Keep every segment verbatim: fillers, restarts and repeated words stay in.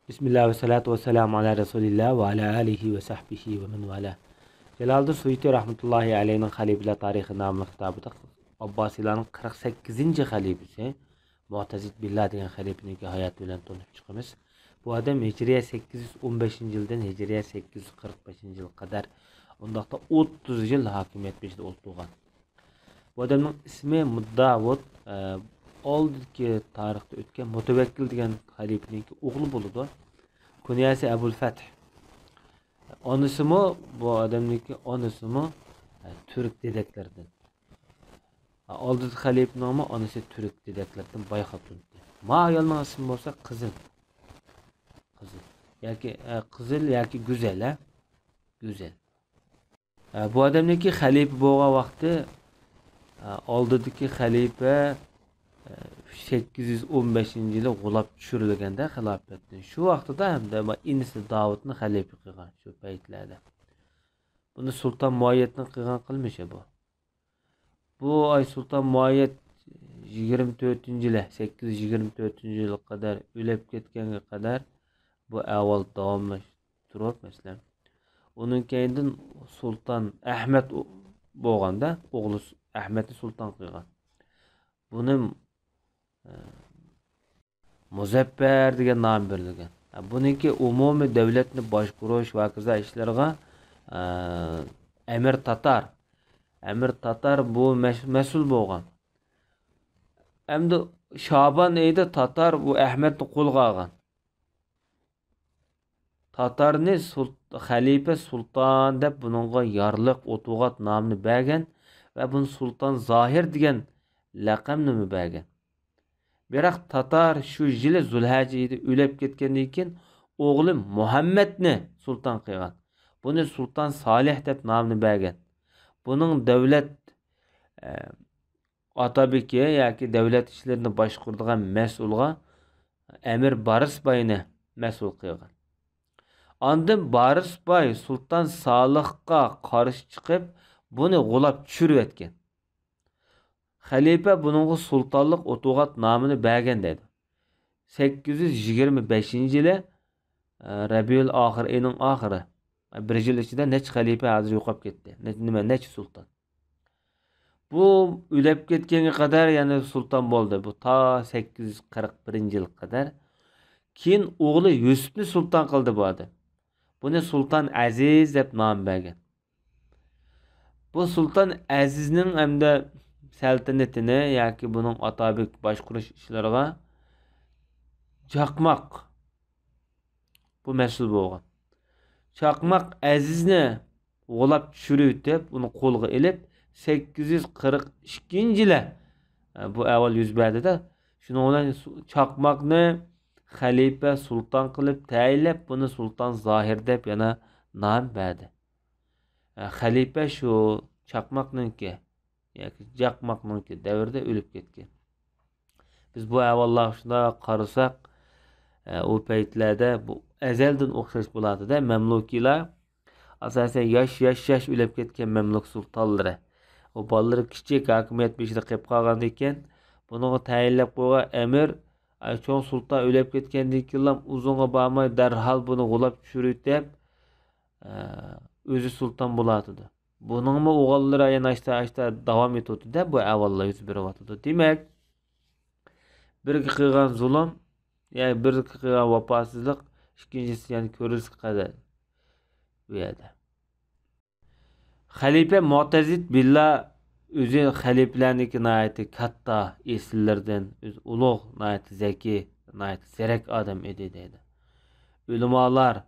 بىسمىللا ۋەسسالاتۇ ۋەسسالامۇ ئالا رەسۇلىللا ۋە ئالا ئالىھى ۋە سەھبىھى ۋە مەن ۋالا. جالالىدىن سۇيۇتى رەھمەتۇللاھى ئەلەيھىنىڭ خەلىپىلەر تارىخى ناملىق كىتابىدا ئابباسىيلارنىڭ قىرىق سەككىزىنچى خەلىپىسى مۇئتەزىد بىللا دېگەن خەلىپىنىڭكى ھاياتى بىلەن تونۇشۇپ چىقىمىز. بۇ ئادەم ھىجرىيە سەككىز يۈز ئون بەشىنچى يىلدىن ھىجرىيە سەككىز يۈز قىرىق بەشىنچى يىلغا قەدەر، ئۇنداقتا ئوتتۇز يىل ھاكىمىيەت بېشىدا ئولتۇرغان. بۇ ئادەمنىڭ ئىسمى مۇدداۋۇد، ئە، ئالدىدىكى تارىختا ئۆتكەن مۇتەۋەككىل دېگەن خەلىپىنىڭكى ئوغلى بولىدۇ. كۇنيەسى ئەبۇل فەتھ. ئانىسىمۇ، بۇ ئادەمنىڭكى ئانىسىمۇ، ئە، تۈرك دېدەكلىرىدىن. ئالدىدىكى خەلىپىنىڭمۇ ئانىسى تۈرك دېدەكلىرىدىن باي خاتۇن ئىدى. ما ئايالنىڭ ئىسمى بولسا قىزىل. قىزىل. ياكى، ئە، قىزىل ياكى گۈزەل، ھە؟ گۈزەل. ئە، بۇ ئادەمنىڭكى خەلىپە بولغان ۋاقتى، ئە، ئالدىدىكى خەلىپە، ئە، سەككىز يۈز ئون بەشىنچى يىلى غۇلاپ چۈشۈرۈلگەندە خىلاپەتتىن. شۇ ۋاقتىدا ھەمدە ئىنىسى داۋۇتنى خەلىپە قىلغان شۇ پەيتلەردە. بۇنى سۇلتان مۇئەييەدنىڭ قىلغان قىلمىشى بۇ. بۇ ئاي سۇلتان مۇئەييەد يىگىرمە تۆتىنچى يىلى، سەككىز يۈز يىگىرمە تۆتىنچى يىلغا قەدەر ئۆلۈپ كەتكەنگە قەدەر بۇ ئەھۋال داۋاملىشىپ تۇرۇپ، مەسىلەن، ئۇنىڭ كەينىدىن سۇلتان ئەھمەد ئو-، بولغاندا، ئوغلى سۇ-، ئەھمەدنى سۇلتان قىلغان. بۇنى، ئە، مۇزەپپەر دېگەن نام بېرىلگەن. بۇنىڭكى ئومۇمىي دۆلەتنى باشقۇرۇش ۋە ھاكازا ئىشلىرىغا، ئە، ئەمىر تاتار. ئەمىر تاتار بۇ مەس-، مەسئۇل بولغان. ئەمدى شابان ئېيىدا تاتار بۇ ئەھمەدنى قولغا ئالغان. تاتارنى سۇل-، خەلىپە سۇلتان دەپ بۇنىڭغا يارلىق ئوتۇغات نامىنى بەرگەن ۋە بۇنى سۇلتان زاھىر دېگەن لەقەمنىمۇ بەرگەن. بىراق تاتار شۇ يىلى زۇلھەججە ئېيىدا ئۆلۈپ كەتكەندىن كېيىن، ئوغلى مۇھەممەدنى سۇلتان قىلغان. بۇنى سۇلتان سالىھ دەپ نامىنى بەرگەن. بۇنىڭ دۆلەت، ئە، ئاتابېكى ياكى دۆلەت ئىشلىرىنى باشقۇرىدىغان مەسئۇلغا ئەمىر بارىس باينى مەسئۇل قىلغان. ئاندىن بارىس باي سۇلتان سالىھقا قارشى چىقىپ، بۇنى غۇلاپ چۈشۈرۈۋەتكەن. خەلىپە بۇنىڭغا سۇلتانلىق ئوتۇغات نامىنى بەرگەن دەيدۇ. سەككىز يۈز يىگىرمە بەشىنچى يىلى، ئە، رەبىئۇل ئاخىر، ئېيىنىڭ ئاخىرى. بىر يىل ئىچىدە نەچچە خەلىپە ھازىر يوقاپ كەتتى. نە-، نېمە، نەچچە سۇلتان. بۇ ئۆلۈپ كەتكەنگە قەدەر يەنە سۇلتان بولدى. بۇ تا سەككىز يۈز قىرىق بىرىنچى يىلغا قەدەر. كېيىن ئوغلى يۈسۈپنى سۇلتان قىلدى بۇ ئادەم. بۇنى سۇلتان ئەزىز دەپ نام بەرگەن. بۇ سۇلتان ئەزىزنىڭ ھەمدە سەلتەنىتىنى ياكى بۇنىڭ ئاتابېك باشقۇرۇش ئىشلىرىغا چاقماق بۇ مەسئۇل بولغان. چاقماق ئەزىزنى غۇلاپ چۈشۈرۈۋېتىپ، ئۇنى قولغا ئېلىپ، سەككىز يۈز قىرىق ئىككىنچى يىلى، ئە، بۇ ئەھۋال يۈز بەردى-دە. شۇنىڭ بىلەن سۇ-، چاقماقنى خەلىپە سۇلتان قىلىپ تەيىنلەپ، بۇنى سۇلتان زاھىر دەپ يەنە نام بەردى. ئە، خەلىپە شۇ چاقماقنىڭكى ياكى جاقماقنىڭكى دەۋرىدە ئۆلۈپ كەتكەن. بىز بۇ ئەھۋاللارغا شۇنداق قارىساق، ئە، ئۇ پەيتلەردە بۇ ئەزەلدىن ئوخشاش بولاتتى-دە، مەملۇكىيلار ئاساسەن ياش، ياش، ياش ئۆلۈپ كەتكەن مەملۇك سۇلتانلىرى. ئۇ بالىلىرى كىچىك، ھاكىمىيەت بېشىدا قېلىپ قالغاندىكىن، بۇنىڭغا تەيىنلەپ قويغان ئەمىر، ئاي، چوڭ سۇلتان ئۆلۈپ كەتكەندىن كېيىنلا ئۇزۇنغا بارماي دەرھال بۇنى غۇلاپ چۈشۈرۈۋېتىپ، ئە، ئۆزى سۇلتان بولاتىدۇ. بۇنىڭمۇ ئوغۇللىرى يەنە ئاشتا-ئاشتا داۋام ئېتىۋاتىدۇ-دە، بۇ ئەھۋاللار يۈز بېرىۋاتىدۇ. دېمەك، بىرىگە قىلغان زۇلۇم، يا بىرىگە قىلغان ۋاپاسىزلىق، ئىككىنچىسى يەنە كۆرۈلۈشكە قەدەر بۇ يەردە. خەلىپە مۇئتەزىد بىللا ئۆزى خەلىپىلەرنىڭكى ناھايىتى كاتتا ئېسىللىرىدىن، ئۆزى ئۇلۇغ، ناھايىتى زەكىي، ناھايىتى زېرەك ئادەم ئىدى دەيدۇ. ئۆلىمالار،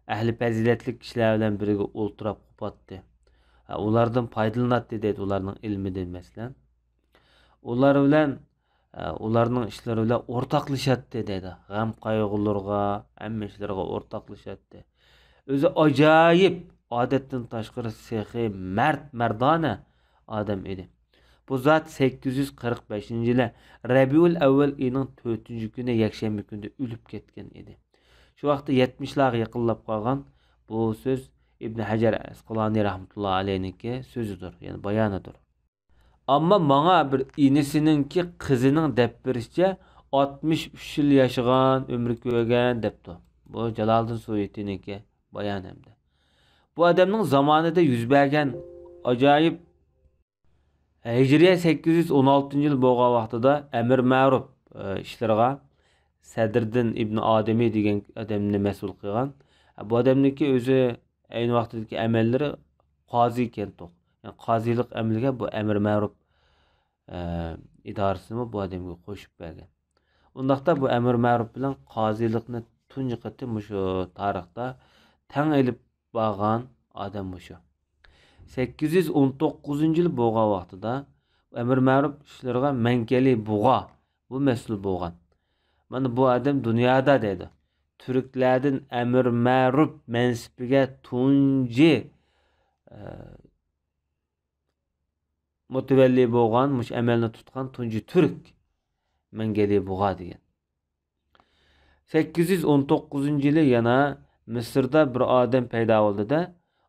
ئەھلى پەزىلەتلىك كىشىلەر بىلەن بىرگە ئولتۇراپ قوپاتتى. ھە، ئۇلاردىن پايدىلىناتتى دەيدۇ، ئۇلارنىڭ ئىلمىدىن مەسىلەن. ئۇلار بىلەن، ھە، ئۇلارنىڭ ئىشلىرى بىلەن ئورتاقلىشاتتى دەيدۇ. غەم قايغۇلىرىغا، ھەممە ئىشلىرىغا ئورتاقلىشاتتى. ئۆزى ئاجايىپ، ئادەتتىن تاشقىرى سېخىي، مەرد، مەردانە ئادەم ئىدى. بۇ زات سەككىز يۈز قىرىق بەشىنچى يىلى رەبىئۇل ئەۋۋەل ئېيىنىڭ تۆتىنچى كۈنى، يەكشەنبە كۈنىدە ئۆلۈپ كەتكەن ئىدى. شۇ ۋاقىتتا يەتمىشلارغا يېقىنلاپ قالغان. بۇ سۆز ئىبن ھەجەر ئەسقالانى رەھمەتۇللا ئەلەيھنىڭكى سۆزىدۇر، يەنى بايانىدۇر. ئەمما ماڭا بىر ئىنىسىنىڭكى قىزىنىڭ دەپ بېرىشىچە، ئاتمىش ئۈچ يىل ياشىغان، ئۆمۈر كۆرگەن دەپتۇ. بۇ جالالىدىن سۇيۇتىنىڭكى بايان ھەمدە. بۇ ئادەمنىڭ زامانىدا يۈز بەرگەن ئاجايىپ، ھىجرىيە سەككىز يۈز ئون ئالتىنچى يىل بولغان ۋاقتىدا ئەمىر مەرۇپ، ئە، ئىشلىرىغا سەدرىدىن ئىبن ئادەمى دېگەن ئادەمنى مەسئۇل قىلغان. بۇ ئادەمنىڭكى ئۆزى ئەينى ۋاقتىدىكى ئەمەللىرى قازى ئىكەن توق. يەنى قازىلىق ئەمىلىگە بۇ ئەمىر مەرۇپ، ئە، ئىدارىسىنىمۇ بۇ ئادەمگە قوشۇپ بەرگەن. ئۇنداقتا بۇ ئەمىر مەرۇپ بىلەن قازىلىقنى تۇنجى قېتىم مۇشۇ تارىختا تەڭ ئېلىپ بارغان ئادەم مۇشۇ. سەككىز يۈز ئون توققۇزىنچى يىل بولغان ۋاقتىدا ئەمىر مەرۇپ ئىشلىرىغا مەنگەلى بۇغا بۇ مەسئۇل بولغان. مانا بۇ ئادەم دۇنيادا دەيدۇ، تۈركلەردىن ئەمىر مەرۇپ مەنسىپىگە تۇنجى، ئە، مۇتەۋەللى بولغان، مۇشۇ ئەمەلنى تۇتقان تۇنجى تۈرك مەنگەلى بۇغا دېگەن. سەككىز يۈز ئون توققۇزىنچى يىلى يەنە مىسىردا بىر ئادەم پەيدا بولدى-دە،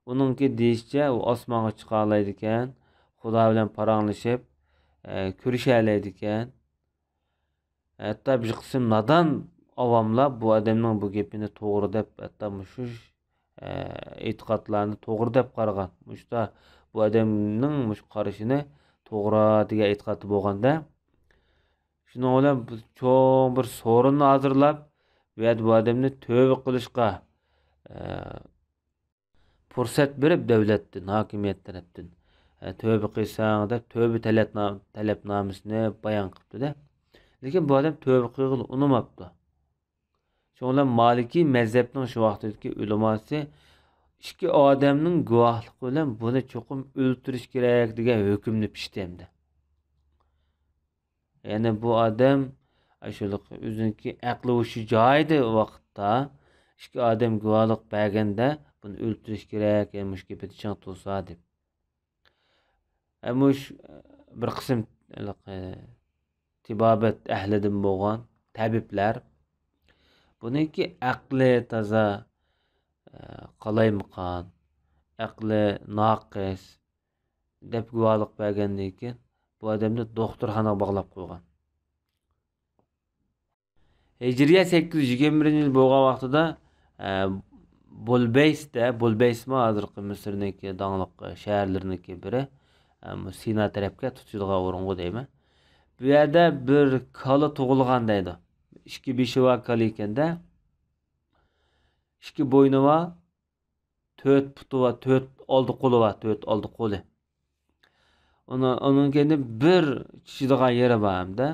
ئۇنىڭكى دېيىشىچە، ئۇ ئاسمانغا چىقالايدىكەن، خۇدا بىلەن پاراڭلىشىپ، ئە، كۆرۈشەلەيدىكەن. ھەتتا بىر قىسىم نادان ئاۋاملار بۇ ئادەمنىڭ بۇ گېپىنى توغرا دەپ، ھەتتا مۇشۇ، ئە، ئېتىقادلارنى توغرا دەپ قارىغان. مۇشۇدا بۇ ئادەمنىڭ مۇشۇ قارىشىنى توغرا دېگەن ئېتىقادى بولغاندا، شۇنىڭ بىلەن بۇ چوڭ بىر سورۇننى ھازىرلاپ، بۇ يەردە بۇ ئادەمنى تۆبە قىلىشقا، ئە، پۇرسەت بېرىپ دۆلەتتىن، ھاكىمىيەت تەرەپتىن، ئە، تۆبە قىلساڭ دەپ تۆبە تەلەپنا-، تەلەپنامىسىنى بايان قىپتۇ-دە. لېكىن بۇ ئادەم تۆبە قىلغىلى ئۇنىماپتۇ. شۇنىڭ بىلەن مالىكىي مەزھەپنىڭ شۇ ۋاقىتتىكى ئۆلىماسى ئىككى ئادەمنىڭ گۇۋاھلىقى بىلەن بۇنى چوقۇم ئۆلتۈرۈش كېرەك دېگەن ھۆكۈمنى پىشتى ئەمدى. يەنى بۇ ئادەم ئاشۇ ئۆزىنىڭكى ئەقلى ھوشى جايىدا ۋاقىتتا ئىككى ئادەم گۇۋاھلىق بەرگەندە بۇنى ئۆلتۈرۈش كېرەك، يەنى مۇشۇ گېپىدە چىڭ تۇرسا دەپ. ئە، مۇش-، بىر قىسىم ھېلىقى تېبابەت ئەھلىدىن بولغان تەبىبلەر بۇنىڭكى ئەقلى تازا، ئە، قالايمىقان، ئەقلى ناقىس دەپ گۇۋاھلىق بەرگەندىن كېيىن، بۇ ئادەمنى دوختۇرخانىغا باغلاپ قويغان. ھىجرىيە سەككىز يۈز يىگىرمە بىرىنچى يىل بولغان ۋاقتىدا، ئە، بولبەيسدە، بولبەيسمۇ ھازىرقى مىسىرنىڭكى داڭلىق شەھەرلىرىنىڭكى بىرى، ئە، بۇ سىنا تەرەپكە تۇتىشىدىغان ئورۇنغۇ دەيمەن. بۇ يەردە بىر كالا تۇغۇلغان دەيدۇ. ئىككى بېشى بار كالا ئىكەندە، ئىككى بوينى بار، تۆت پۇتى بار، تۆت ئالدى قولى بار، تۆت ئالدى قولى. ئۇنىڭ، ئۇنىڭ كەينىدە بىر چىشىدىغان يېرى بار ھەمدە.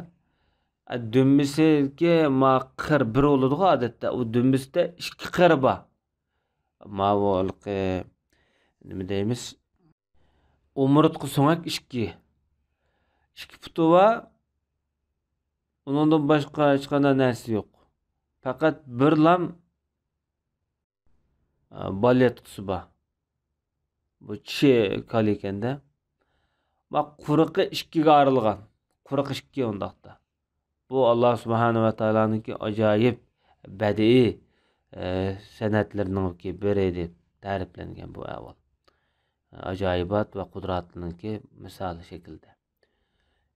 ئە، دۈمبىسىدىكى ما قىر بىر بولىدىغۇ ئادەتتە، ئۇ دۈمبىسىدە ئىككى قىرى بار. ماۋۇ ھېلىقى، نېمە دەيمىز؟ ئومۇرتقا سۆڭەك ئىككى. ئىككى پۇتى بار. ئۇنىڭدىن باشقا ھېچقانداق نەرسە يوق. پەقەت بىرلام، ئە، بالىياتقۇسى بار. بۇ چىشى كالا ئىكەندە. ما قۇرىقى ئىككىگە ئايرىلغان. قۇرىقى ئىككى ئۇنداقتا. بۇ ئاللا سۇبھانە ۋە تائالانىڭكى ئاجايىپ بەدىئىي، ئە، سەنئەتلىرىنىڭكى بىرى دەپ تەرىپلەنگەن بۇ ئەھۋال. ئاجايىبات ۋە قۇدرەتنىڭكى مىسالى شەكلىدە.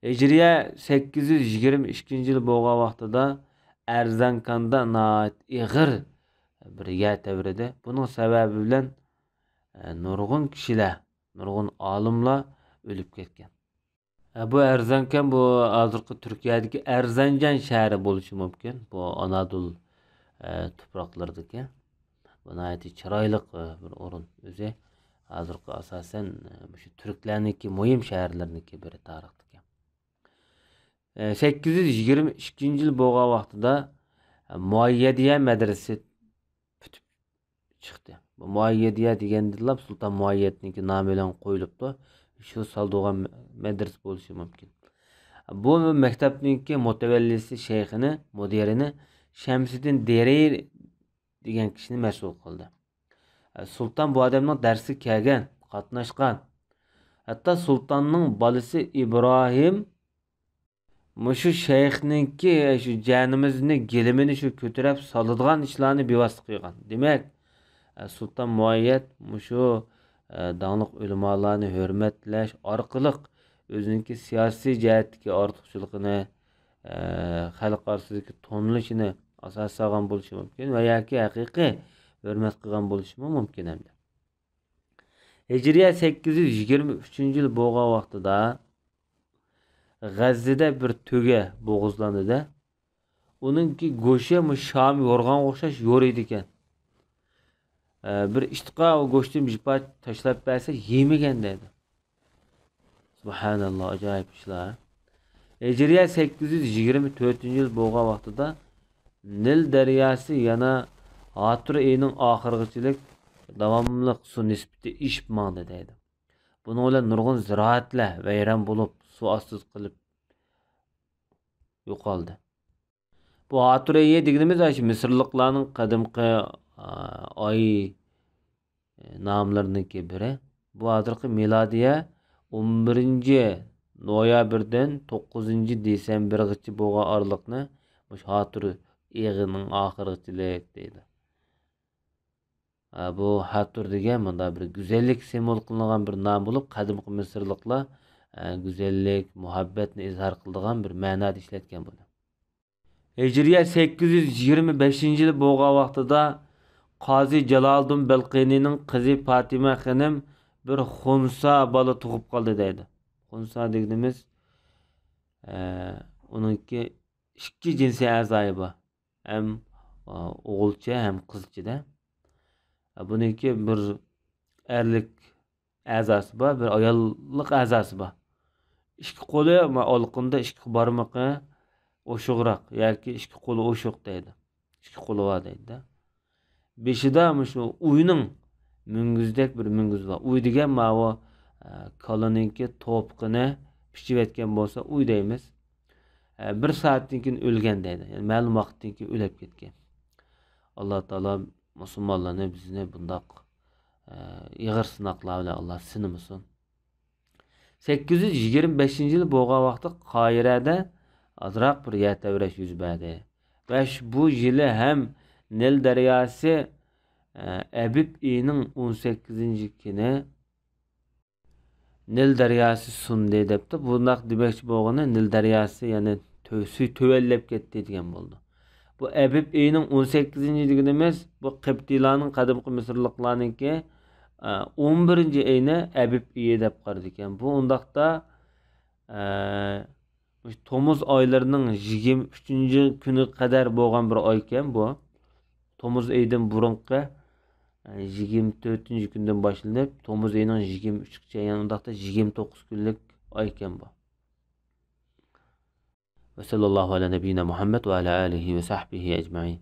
ھىجرىيە سەككىز يۈز يىگىرمە ئىككىنچى يىل بولغان ۋاقتىدا ئەرزەنكاندا ناھايىتى ئېغىر بىر يەر تەۋرىدى. بۇنىڭ سەۋەبى بىلەن، ئە، نۇرغۇن كىشىلەر، نۇرغۇن ئالىملار ئۆلۈپ كەتكەن. ئە، بۇ ئەرزەنكان، بۇ ھازىرقى تۈركىيەدىكى ئەرزەنجان شەھىرى بولۇشى مۇمكىن. بۇ ئانادول، ئە، تۇپراقلىرىدىكى. بۇ ناھايىتى چىرايلىق، ئە، بىر ئورۇن ئۆزى. ھازىرقى ئاساسەن، ئە، مۇشۇ تۈركلەرنىڭكى مۇھىم شەھەرلىرىنىڭكى بىرى تارىختىكى. ئە، سەككىز يۈز يىگىرمە ئىككىنچى يىل بولغان ۋاقتىدا، ئە، مۇئەييەدىيە مەدرىسىسى پۈتۈپ چىقتى. بۇ مۇئەييەدىيە دېگەندىلا سۇلتان مۇئەييەدنىڭكى نامى بىلەن قويۇلۇپتۇ. شۇ سالدۇرغان مەدرىسە بولۇشى مۇمكىن. بۇ مەكتەپنىڭكى مۇتەۋەللىسى، شەيخىنى، مۇدىرىنى شەمسىدىن دېرى دېگەن كىشىنى مەسئۇل قىلدى. سۇلتان بۇ ئادەمنىڭ دەرسىگە كەلگەن، قاتناشقان. ھەتتا سۇلتاننىڭ بالىسى ئىبراھىم مۇشۇ شەيخنىڭكى شۇ جەنىمىزنى، گىلىمىنى شۇ كۆتۈرۈپ سالىدىغان ئىشلارنى بىۋاسىتە قىلغان. دېمەك، سۇلتان مۇئەييەد مۇشۇ، داڭلىق ئۆلىمالارنى ھۆرمەتلەش ئارقىلىق ئۆزىنىڭكى سىياسىي جەھەتتىكى ئارتۇقچىلىقىنى، خەلق ئارىسىدىكى تونۇلۇشىنى ئاساس سالغان بولۇشى مۇمكىن ۋە ياكى ھەقىقىي ھۆرمەت قىلغان بولۇشىمۇ مۇمكىن ئەمدى. ھىجرىيە سەككىز يۈز يىگىرمە ئۈچىنچى يىل بولغان ۋاقتىدا غەززىدە بىر تۆگە بوغۇزلاندى-دە، ئۇنىڭكى گۆشى مۇشۇ شام يورغانغا ئوخشاش يورۇيدىكەن. ئە، بىر ئىتقا ئۇ گۆشتىن بىر پارچە تاشلاپ بەرسە، يېمىگەن دەيدۇ. سۇبھاناللا، ئاجايىپ ئىشلار. ھىجرىيە سەككىز يۈز يىگىرمە تۆتىنچى يىل بولغان ۋاقتىدا نىل دەرياسى يەنە ھاتۇر ئېيىنىڭ ئاخىرىغىچىلىك داۋاملىق سۇ نىسبىتى ئېشىپ ماڭدى دەيدۇ. بۇنىڭ بىلەن نۇرغۇن زىرائەتلەر ۋەيران بولۇپ، سۇ ئاستىدا قېلىپ يوقالدى. بۇ ھاتۇر ئېيى دېگىنىمىز ئاشۇ مىسىرلىقلارنىڭ قەدىمكى، ئا، ئاي ناملىرىنىڭكى بىرى. بۇ ھازىرقى مىلادىيە ئون بىرىنچى نويابىردىن توققۇزىنچى دېسەمبىرغىچە بولغان ئارىلىقنى مۇشۇ ھاتۇر ئېيىنىڭ ئاخىرىغىچىلىك دەيدۇ. ئە، بۇ ھاتۇر دېگەن مۇنداق بىر گۈزەللىك سىمۋول قىلىنغان بىر نام بولۇپ، قەدىمكى مىسىرلىقلار، ئە، گۈزەللىك، مۇھەببەتنى ئىزھار قىلىدىغان بىر مەنادا ئىشلەتكەن بۇنى. ھىجرىيە سەككىز يۈز يىگىرمە بەشىنچى يىلى بولغان ۋاقتىدا قازى جالالىدىن بەلقىنىنىڭ قىزى پاتىمە خېنىم بىر خۇنسا بالا تۇغۇپ قالدى دەيدۇ. خۇنسا دېگىنىمىز، ئە، ئۇنىڭكى ئىككى جىنسىي ئەزايى بار. ھەم، ئە، ئوغۇلچە، ھەم قىزچىدە. ئە، بۇنىڭكى بىر ئەرلىك ئەزاسى بار، بىر ئاياللىق ئەزاسى بار. ئىككى قولى، ما-، ئالىقىندا ئىككى بارمىقى ئوشۇقراق ياكى ئىككى قولى ئوشۇق دەيدۇ. ئىككى قولى بار دەيدۇ. بېشىدا مۇشۇ ئۇينىڭ مۈڭگۈزدەك بىر مۈڭگۈزى بار. ئۇي دېگەن ماۋۇ، ئە، كالىنىڭكى توپىقىنى پىچىۋەتكەن بولسا ئۇي دەيمىز. ئە، بىر سائەتتىن كېيىن ئۆلگەن دەيدۇ. يەنى مەلۇم ۋاقىتتىن كېيىن ئۆلۈپ كەتكەن. ئاللا تائالا مۇسۇلمانلارنى، بىزنى بۇنداق، ئە، ئېغىر سىناقلار بىلەن ئاللا سىنىمىسۇن. سەككىز يۈز يىگىرمە بەشىنچى يىلى بولغان ۋاقىتتا قاھىرەدە ئازراق بىر يەر تەۋرەش يۈز بەردى. ۋە شۇ، بۇ يىلى ھەم نىل دەرياسى، ئە، ئەبىب ئېيىنىڭ ئون سەككىزىنچى كۈنى نىل دەرياسى سۇندى دەپتۇ. بۇنداق دېمەكچى بولغىنى نىل دەرياسى، يەنى تۆ-، سۈيى تۆۋەنلەپ كەتتى دېگەن بولىدۇ. بۇ ئەبىب ئېيىنىڭ ئون سەككىزىنچى دېگىنىمىز، بۇ قىبتىيلارنىڭ، قەدىمكى مىسىرلىقلارنىڭكى، ئە، ئون بىرىنچى ئېيىنى ئەبىب ئېيى دەپ قارىدىكەن. بۇ ئۇنداقتا، ئە، مۇشۇ تومۇز ئايلىرىنىڭ يىگىرمە ئۈچىنچى كۈنىگە قەدەر بولغان بىر ئايكەن بۇ. تومۇز ئېيىدىن بۇرۇنقى، ئە، يىگىرمە تۆتىنچى كۈندىن باشلىنىپ، تومۇز ئېيىنىڭ يىگىرمە ئۈچىگىچە، يەنى ئۇنداقتا يىگىرمە توققۇز كۈنلۈك ئايكەن بۇ. وصلى الله على نبينا محمد وعلى آله وصحبه أجمعين.